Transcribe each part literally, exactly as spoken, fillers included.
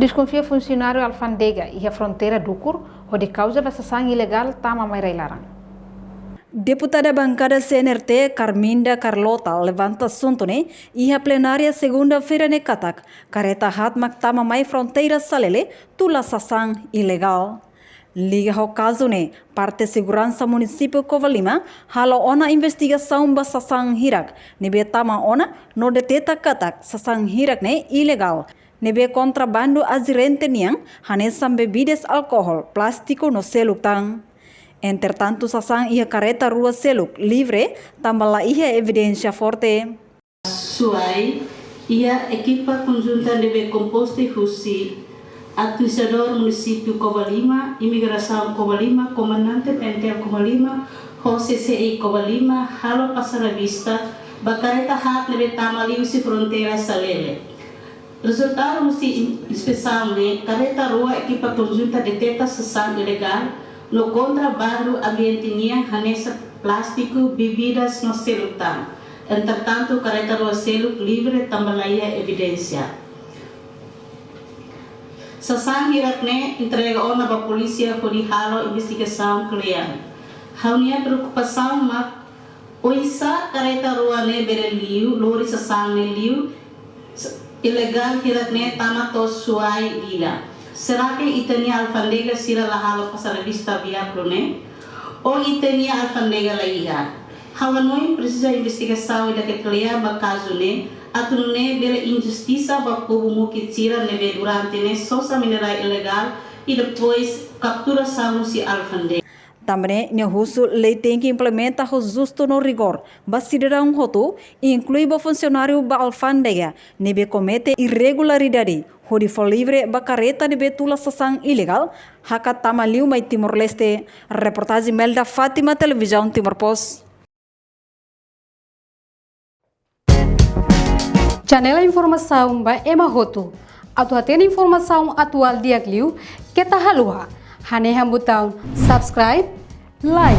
Deskonfia funsionáriu alfándega iha fronteira dukur hodi kauza ba sasán ilegál tama mai rai-laran. Deputada bankada C N R T, Carminda Carlota, levanta asuntu ne'e iha plenária segunda-feira ne'e katak kareta haat mak tama mai fronteira Salele tula sasán ilegál. Liga ho kazu ne'e, parte seguransa munisípiu Covalima halo ona investigasaun ba sasán hirak ne'ebé tama ona no deteta katak sasán hirak ne'e ilegál, ne'ebé kontrabandu azeite nian, hanesan bebidas alkohol, plástiku no seluk tan. Entretantu, sasán iha kareta rua seluk livre tanba la iha evidénsia forte. Suai iha ekipa konjunta ne'ebé kompostu husi administradór munisípiu Covalima, imigrasaun Covalima, komandante P N T L Covalima, ho C C I Covalima, halo pasar revista ba kareta haat ne'ebé tama liuhusi fronteira Salele. Rezultadu husi in-, inspesaun ne'e, kareta rua ekipa konjunta deteta sasán ilegál no kontrabandu ambiente nian hanesan plástiku, bebidas no seluk tan. Entretantu, kareta rua seluk livre tanba la iha evidénsia. Sasán hirak ne'e entrega ona ba polísia hodi halo investigasaun kle'an. Ha'u-nia preokupasaun mak oinsá kareta rua ne'e bele liu, lori sasán ne'e liu, s-, ilegál hirak ne'e tama to'o Suai vila. Será que ita-nia alfándega sira la halo pasar revista viákulu ne'e? Ou ita-nia alfándega la iha? Ha'u hanoin presiza investigasaun ida ke kle'an ba kazu ne'e, atu nune'e bele injustisa ba povu mukit sira ne'ebé durante ne'e sosa mineral ilegál i depois kaptura sasán husi alfándega. Tanba ne'e, nia husu lei tenke implementa ho justu no rigór ba sidadaun hotu, inklui ba funsionáriu ba alfándega ne'ebé komete irregularidade, hodi fó livre ba kareta ne'ebé tula sasán ilegál, hakat tama liu mai Timor-Leste. Reportajen Melda Fátima, Televizaun Timor Post. Channel informasaun ba ema hotu. Atu hatene informasaun atuál di'ak liu, keta haluha hanehan butaun subscribe, like,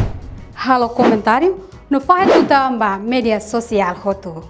halo komentáriu, no fahe tutan ba média sosiál hotu.